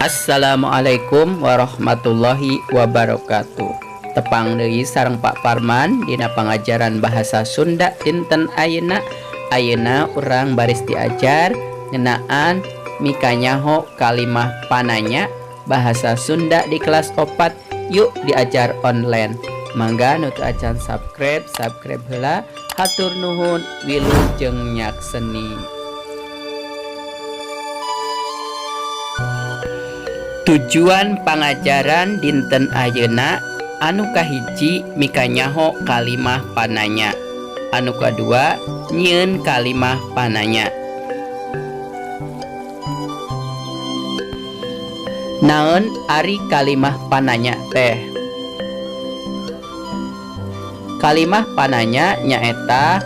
Assalamualaikum warahmatullahi wabarakatuh. Tepang deui sareng Pak Parman dina pangajaran bahasa Sunda dinten ayeuna. Ayeuna urang baris diajar ngeunaan mikanyaho kalimah pananya bahasa Sunda di kelas 4. Yuk diajar online. Mangga nu teu acan subscribe, subscribe heula. Hatur nuhun, wilujeng nyakseni. Tujuan pangajaran dinten ayeuna anu kahiji mikanyaho kalimah pananya, anu kadua nyieun kalimah pananya. Naon ari kalimah pananya teh? Kalimah pananya nyaeta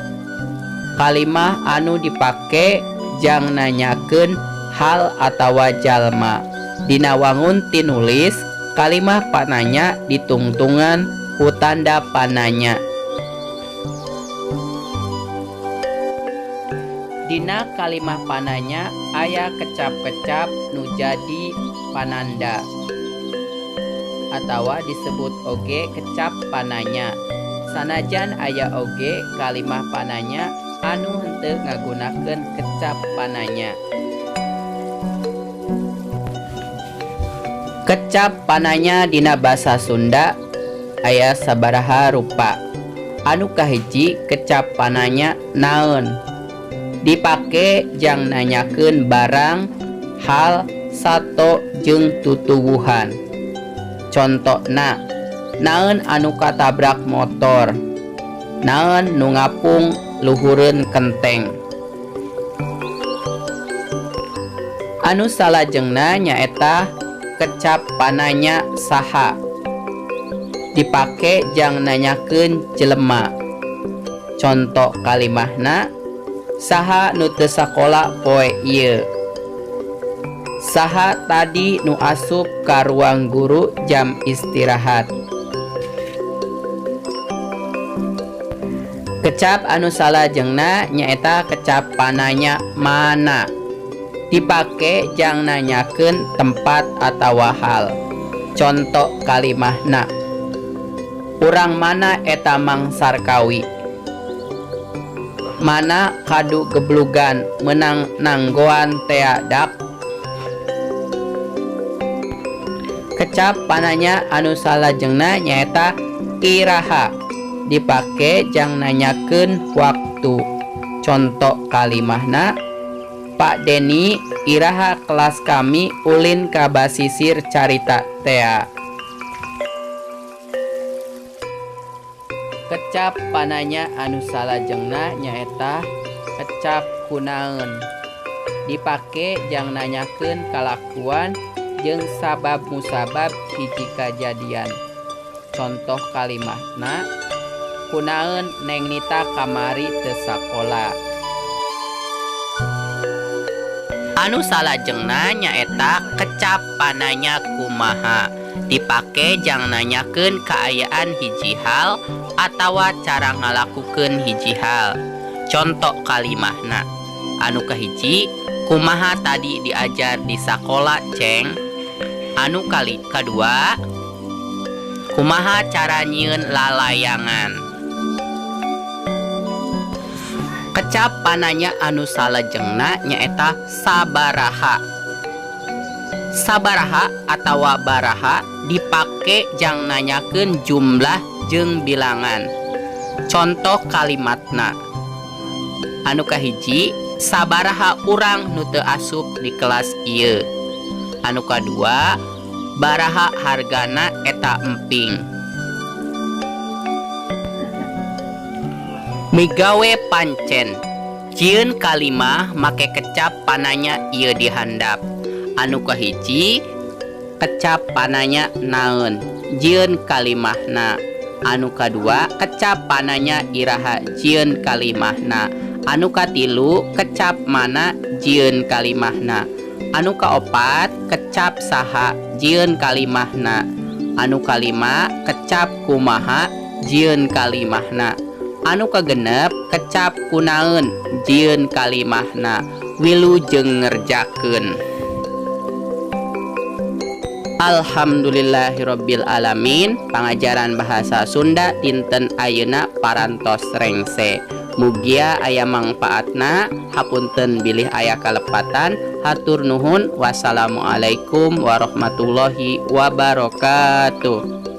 kalimah anu dipake jang nanyakeun hal atawa jalma. Dina wangun tinulis kalimah pananya ditungtungan ku tanda pananya. Dina kalimah pananya aya kecap-kecap nu jadi pananda atawa disebut oge kecap pananya. Sanajan aya oge kalimah pananya anu henteu ngagunakeun kecap pananya. Kecap pananya dina basa Sunda aya sabaraha rupa. Anu kahiji kecap pananya naon, dipake jang nanyakeun barang, hal, sato jeung tutuwuhan. Contona, naon anu katabrak motor, naon nu ngapung luhureun kenteng. Anu salajengna nyaeta kecap pananya saha, dipake jang nanyakeun jelema. Conto kalimahna, saha nu teu sakola poe ieu, saha tadi nu asup ka ruang guru jam istirahat. Kecap anu salajengna nyaeta kecap pananya mana, dipake jang nanyakeun tempat atawa hal. Conto kalimahna, urang mana eta Mang Sarkawi, mana kadu geblugan menang nanggoan tea dak. Kecap pananya anu salajengna nyaeta iraha, dipake jang nanyakeun waktu. Conto kalimahna, Pak Deni iraha kelas kami ulin ka basisir carita tea. Kecap pananya anu salajengna nyaeta kecap kunaon, dipake jang nanyakeun kalakuan jeung sabab musabab hiji kajadian. Contoh kalimahna, kunaon Neng Nita kamari teu sakola. Anu salajengna nyaeta kecap pananya kumaha, dipake jang nanyakeun kaayaan hiji hal atawa cara ngalakukeun hiji hal. Contoh kalimahna, anu kahiji, kumaha tadi diajar di sakola ceng. Anu kali kadua, kumaha cara nyieun lalayangan. Kecap pananya anu salajengna nyaeta sabaraha. Sabaraha atawa baraha dipake jang nanyakeun jumlah jeung bilangan. Contoh kalimatna, anu kahiji, sabaraha urang nu teu asup di kelas ieu. Anu kadua, baraha hargana eta emping. Migawe pancen, jieun kalimah make kecap pananya ieu dihandap. Anu kahiji kecap pananya naon, jieun kalimahna. Anu kadua kecap pananya iraha, jieun kalimahna. Anu katilu kecap mana, jieun kalimahna. Anu kaopat kecap saha, jieun kalimahna. Anu kalima kecap kumaha, jieun kalimahna. Anu kagenep kecap kunaon, jieun kalimahna. Wilujeng ngerjakeun. Alhamdulillahirabbil alamin, pangajaran bahasa Sunda dinten ayeuna parantos rengse. Mugia aya mangpaatna. Hapunten bilih aya kalepatan. Hatur nuhun. Wassalamualaikum warahmatullahi wabarakatuh.